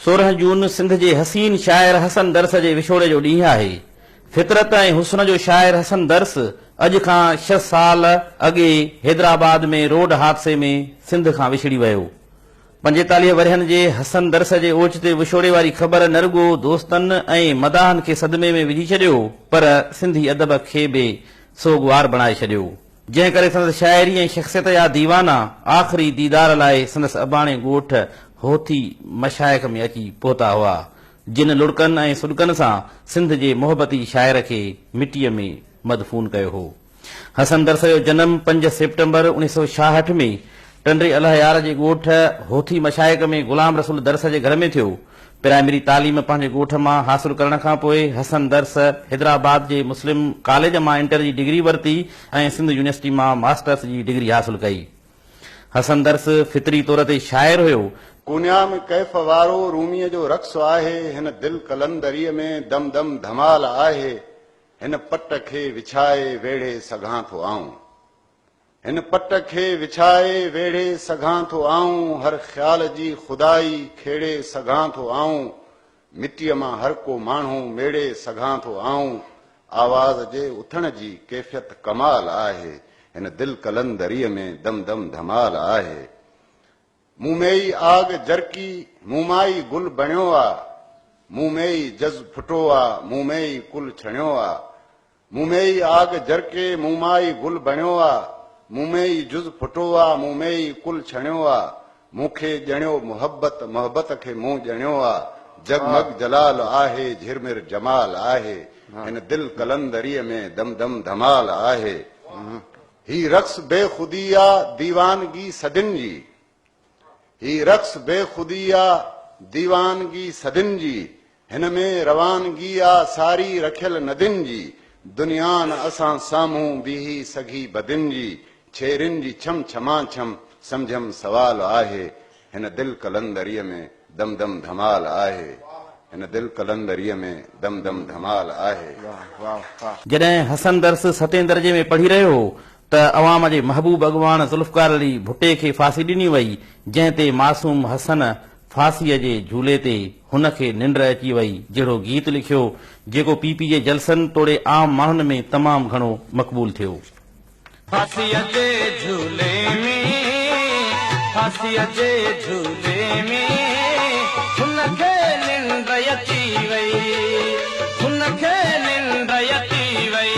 16 جون سنڌ جي حسين شاعر حسن درس جي وڇوڙي جو ڏينهن آهي. فطرت ۽ حسن جو شاعر حسن درس اڄ کان ڇهه سال اڳي حيدرآباد ۾ روڊ حادثي ۾ سنڌ کان وڇڙي ويو. 45 ورهين جي حسن درس جي اوچتي وڇوڙي واري خبر نه رڳو دوستن ۽ مداحن کي صدمي ۾ وجهي ڇڏيو پر سنڌي ادب کي به سوڳوار بڻائي ڇڏيو. جنهن ڪري سندس شاعري ۽ شخصيت جا ديوانا آخري ديدار لاء سندس اباڻي ڳوٺ هوٿي مشائخ ۾ اچي پهتا هئا، جن لڙڪن ۽ سڏڪن سان سنڌ جي محبتي شاعر کي مٽيء ۾ مدفون ڪيو هو. حسن درس جو جنم پنج سيپٽمبر 1966 ۾ ٽنڊي الهيار جي ڳوٺ هوٿي مشائخ ۾ غلام رسول درس جي گهر ۾ ٿيو. پرائمري تعليم پنهنجي ڳوٺ مان حاصل ڪرڻ کان پوء حسن درس حيدرآباد جي مسلم ڪاليج مان انٽر جي ڊگري ورتي ۽ سنڌ يونيورسٽي مان ماسٽرس جي ڊگري حاصل ڪئي. حسن درس فطري طور تي شاعر هيو. ڪونيا ۾ ڪيف وارو روميء جو رقص آهي، هن دل قلندريء ۾ دم دم ڌمال آهي، هن پٽ کي وڇائي ويڙهي سگهان ٿو آئون. هن پٽ کي وڇائي ويڙهي سگهان ٿو آئون هر خيال جي خدائي کيڙي سگهان ٿو آئون مٽيء مان هر ڪو ماڻهو ميڙي سگهان ٿو آئون آواز جي اٿڻ جي ڪيفيت ڪمال آهي هن دل قلندريء ۾ دم دم ڌمال آهي مون ۾ ئي آگ جرڪي مون مان ئي گل بڻيو آ مون ۾ ئي جز ڦٽو آ مون ۾ ئي ڪل ڇڻيو آ مون ۾ ئي آگ جرڪي، مون مان ئي گل بڻيو آ، مون ۾ ئي جز ڦٽو آ، مون ۾ ئي ڪل ڇڻيو آ، مون کي ڄڻيو محبت، محبت کي مون ڄڻيو آ، جڳمڳ جلال آهي، جهرمر جمال آهي، هن دل قلندريء ۾ دم دم ڌمال آهي. هي رقص بي خودي آ، ديوانگي صدين جي. هي رقص بي خودي آ، ديوانگي صدين جي، هن ۾ روانگي آ ساري رکيل ندين جي، دنيا نه اسان سامهون بيهي سگهي بدين جي، ڇيرين جي ڇم ڇمان ڇم سمجهيم سوال آهي، هن دل قلندريء ۾ دم دم ڌمال آهي، هن دل قلندريء ۾ دم دم ڌمال آهي. جڏهن حسن درس ستين درجي ۾ پڙهي رهيو هو ته عوام جي محبوب اڳواڻ ذوالفقار علي ڀٽي کي ڦاسي ڏني وئي، جنهن تي معصوم حسن ڦاسيء جي جهولي تي هن کي ننڊ اچي وئي جهڙو گيت لکيو، جيڪو پي پي جي جلسن توڙي عام ماڻهن ۾ تمام گهڻو مقبول ٿيو. ڦاسيء جي جهولي ۾، ڦاسيء جي جهولي ۾، هن کي ننڊ اچي وئي، هن کي ننڊ اچي وئي.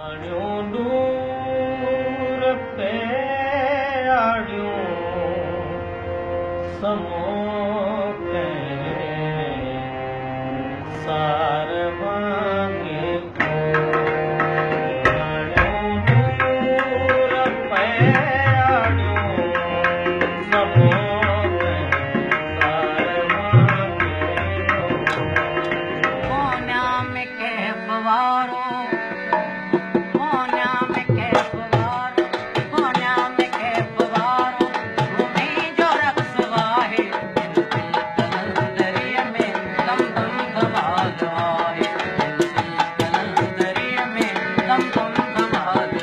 آڻيو نور پياڙيون سمو ڪنهن سار وانگي آڻيو نور پياڙيون سمو ڪنهن سار وانگي ڪونيا ۾ ڪيف وارو ڪونيا ۾ ڪيف وارو ڪونيا ۾ ڪيف وارو رومي جو رقص آهي هن دل قلندريء ۾ دم دم ڌمال آهي هن دل قلندريء ۾ دم دم ڌمال آهي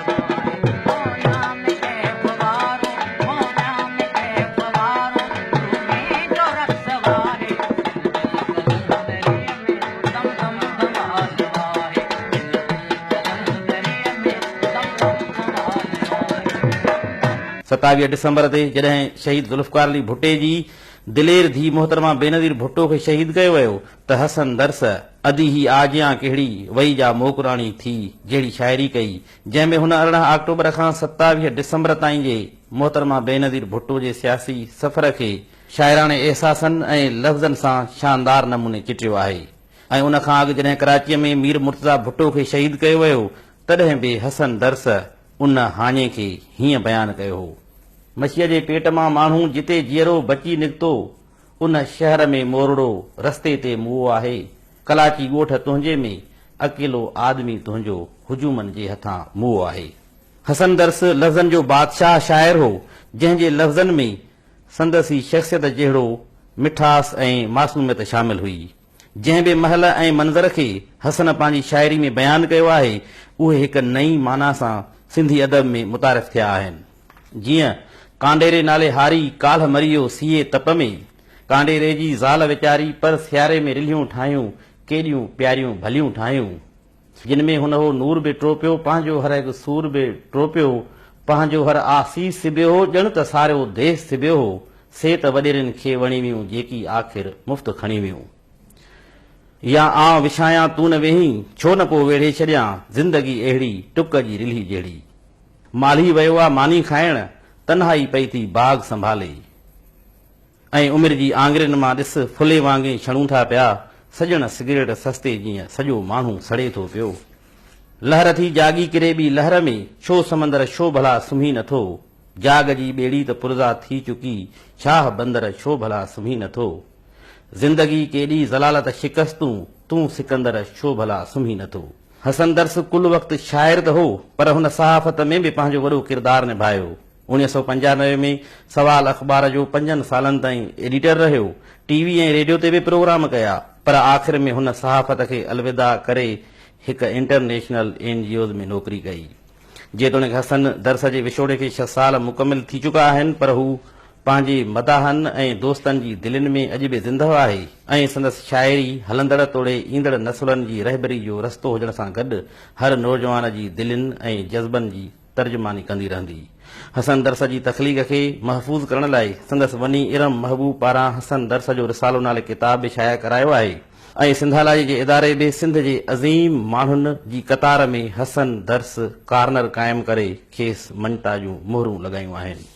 ڪونيا ۾ ڪيف وارو ڪونيا ۾ ڪيف وارو رومي جو رقص آهي هن دل قلندريء ۾ دم دم ڌمال آهي هن دل قلندريء ۾ دم دم ڌمال آهي. 27 ڊسمبر تي جڏهن شهيد ذوالفقار علي ڀٽي جي دلير ڌيء محترمه بينظير ڀٽو کي شهيد ڪيو ويو ته حسن درس ادي هي آجيان ڪهڙي وئي جا موڪراڻي ٿي جهڙي شاعري ڪئي جنهن ۾ هن 18 آڪٽوبر کان 27 ڊسمبر تائين جي محترمه بينظير ڀٽو جي سياسي سفر کي شاعراڻي احساسن ۽ لفظن سان شاندار نموني چٽيو آهي ۽ ان کان اڳ جڏهن ڪراچيء ۾ مير مرتضيٰ ڀٽو کي شهيد ڪيو ويو تڏهن به حسن درس ان هاڃي کي هيئن بيان ڪيو هو. مڇيء جي پيٽ مان ماڻهو جتي جيئرو بچي نڪتو، ان شهر ۾ مورڙو رستي تي موئو آهي. ڪلاچي ڳوٺ تنهنجي ۾ اڪيلو آدمي تنهنجو هجومن جي هٿان موئو آهي. حسن درس لفظن جو بادشاهه شاعر هو، جنهن جي لفظن ۾ سندس ئي شخصيت جهڙو مٺاس ۽ معصوميت شامل هئي. جنهن به مهل ۽ منظر کي حسن پنهنجي شاعري ۾ بيان ڪيو آهي، اهي هڪ نئين معنيٰ سان سنڌي ادب ۾ متعارف ٿيا آهن. جيئن، ڪانڊيري نالي هاري ڪالهه مري ويو سيئي تپ ۾، ڪانڊيري جي زال ويچاري پر سياري ۾ رلهيون ٺاهيون، ڪيڏيون پياريون ڀليون ٺاهيون. جن ۾ هن هو نور به ٽوپيو، پنهنجو هر هڪ سور به ٽوپيو، پنهنجو هر آسيس سبيو هو، ڄڻ ته ساريو ديس سبيو هو، سي ته وڏيرن کي وڻي ويون، جيڪي آخر مفت کڻي ويون. يا آنء وڇايان تون نه ويهين، ڇو نه پوء ويڙهي ڇڏيان، زندگي اهڙي، ٽڪ جي رلهي جهڙي. مالهي ويو آ ماني کائڻ، تنهائي پئي ٿي باغ سنڀالي. ۽ عمر جي آڱرين مان ڏس ڦلي وانگي ڇڻون ٿا پيا، سڄڻ سگريٽ سستي جيئن سڄو ماڻهو سڙي ٿو پيو. لهر ٿي جاڳي ڪري ٻي لهر ۾، ڇو سمندر ڇو ڀلا سمهي نٿو. جاڳ جي ٻيڙي ته پرزا ٿي چڪي، ڇاهه بندر ڇو ڀلا سمهي نٿو. زندگي ڪيڏي ذلالت شڪستون، تون سڪندر ڇو ڀلا سمهي نٿو. حسن درس ڪل وقت شاعر ته هو، پر هن صحافت ۾ به پنهنجو وڏو ڪردار نڀايو. 1995 ۾ سوال اخبار جو پنجن سالن تائين ايڊيٽر رهيو. ٽي وي ۽ ريڊيو تي به پروگرام ڪيا، پر آخر ۾ هن صحافت کي الوداع ڪري هڪ انٽرنيشنل اين جي اوز ۾ نوڪري ڪئي. جيتوڻيڪ حسن درس جي وڇوڙي کي ڇهه سال مڪمل ٿي چڪا آهن، پر هو پنهنجي مداحن ۽ دوستن جي دلين ۾ اڄ به زندهه آهي ۽ سندس شاعري هلندڙ توڙي ايندڙ نسلن جي رهبري جو رستو هجڻ سان گڏ هر نوجوان جي دلين ۽ جذبن جي ترجماني ڪندي رهندي. حسن درس جي تخليق کي محفوظ ڪرڻ لاء سندس وني ارم محبوب پاران حسن درس جو رسالو نالي ڪتاب به شايع ڪرايو آهي ۽ سنڌالاجي جي اداري به سنڌ جي عظيم ماڻهن جي قطار ۾ حسن درس ڪارنر قائم ڪري کيس مڃتا جون مهرون لڳايون آهن.